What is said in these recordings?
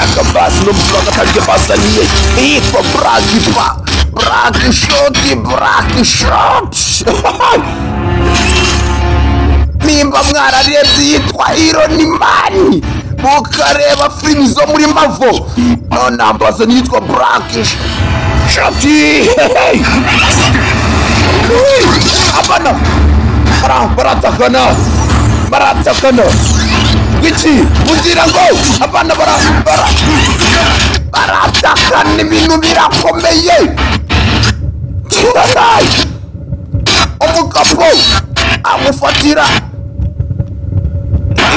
Akabasi no mukaka basaniye yitwa Black Shot, Black Shot. Nimba mwararebye yitwa Iron Man, mukareba filimi zo muri Marvel, none ambazaniye yitwa Black Shot. Abana baratakana, baratakana iki kugira ngo abana baratakana, ibintu birakomeye. Umugabo amufatira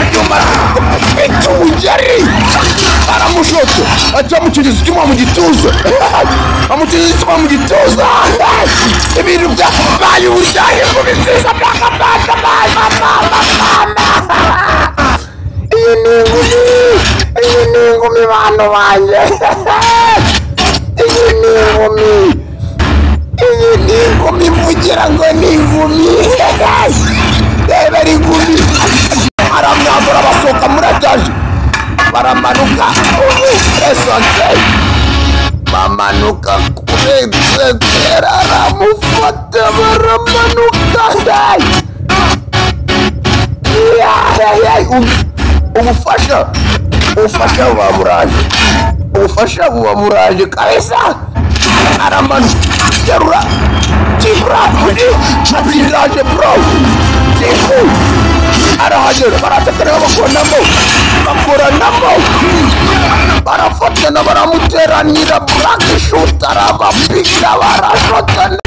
ibyuma umugeri aramushota, acamuciriza icyuma mu gituza, amuciriza icyuma mu gituza. Ibintu byabaye uburyahe mu bisiza. Iyi ni ingumi, iyi ni ingumi bantu banjye, iyi ni ingumi, iyi ni ingumi, mvugira ngo ni ingumi, reba ari ingumi. Aramwambura basohoka muri etaje, baramanuka esanse, bamanuka kuri esetera, aramufata baramanuka. Ubufasha, ubufasha buba buraje, ubufasha buba buraje kabisa. Aramanuka terura tibra atiraje bro tifu arahagera, baratakana bakoranamo, bakoranamo, barafatana, baramuteranira. Black Shot arabapiga, barashotana,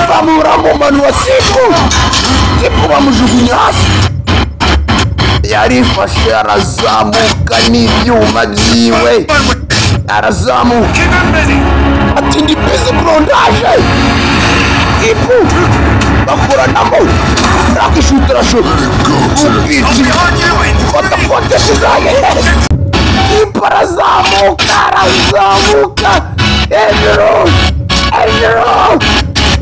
bamuramumanura tifu tifu, bamujugunya hasi. Yarifashe arazamuka n'ibyuma byiwe, arazamuka ati ndi busy bro, ndaje. Tipu bakoranamo, Black Shot arashota ubwiki, fata kote zanjye. Tipu arazamuka, arazamuka hejuru, hejuru,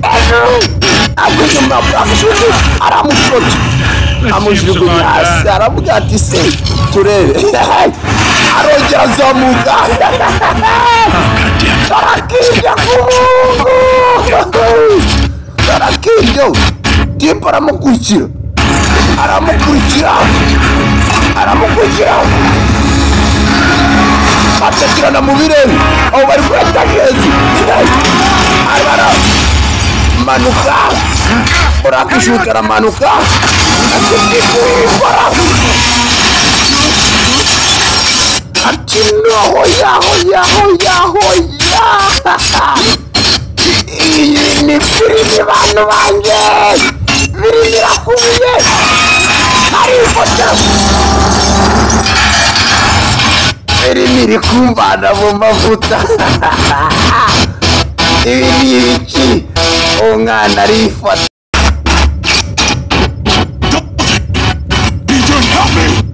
hejuru, agwa inyuma. Black Shot aramushota, amujugunya hasi, aravuga ati se turebe. Arongera azamuka, arakirya ku mungu, arakirya. Tipu aramukurikira, aramukurikira, aramukurikira, batakirana mu birere aho bari kuri etajeri. Aramanuka, Black Shot aramanuka, ati tipu wikora, ati no, hoya hoya hoya hoya. Iyi ni filimi bantu banjye, filimi irakubiye, arifata filimi iri kumvana mu mavuta. Ibi ni ibiki? Umwana arifata.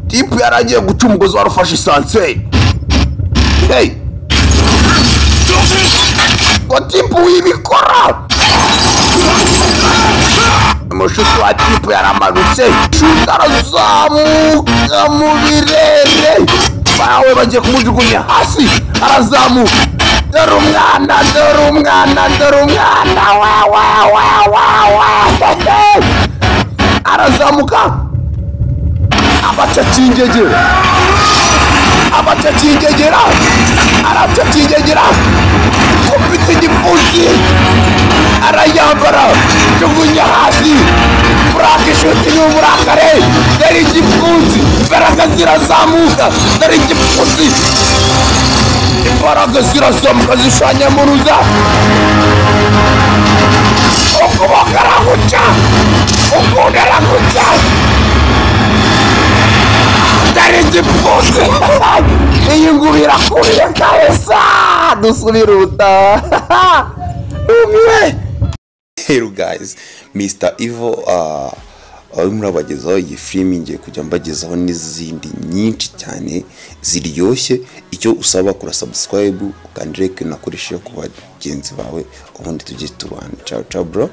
Tipu yaragiye guca umugozi wari ufashe esanse. Hey! Ngo tipu wibikora! Umushuti wa tipu yaramanutse, shuti arazamuka mu birere, bawe bagiye kumujugunya hasi, arazamuka. Dore umwana, dore umwana, dore umwana, wa wa wa wa wa. Arazamuka, abacacingegera, abacacingegera, aracacingegera, ufite igipfunsi arayambara, jugunya hasi. Black Shot ni umurakare, dore igipfunsi, imbaraga zirazamuka, dore igipfunsi, imbaraga zirazamuka zishanyamuruza, ukuboko araguca, ukundi araguca, dore igipfunsi. Iyi ngubu irakubiye kabisa, dusubire ubutaha. Umiwe. Hello guys, Mr. Evil urimo urabagezaho iyi filimi, ngiye kujya mbagezaho n'izindi nyinshi cyane ziryoshye. Icyo usaba kura subscribe, ukandire like, unakoreshe ku bagenzi bawe, ubundi tujye tubana. Ciao ciao bro.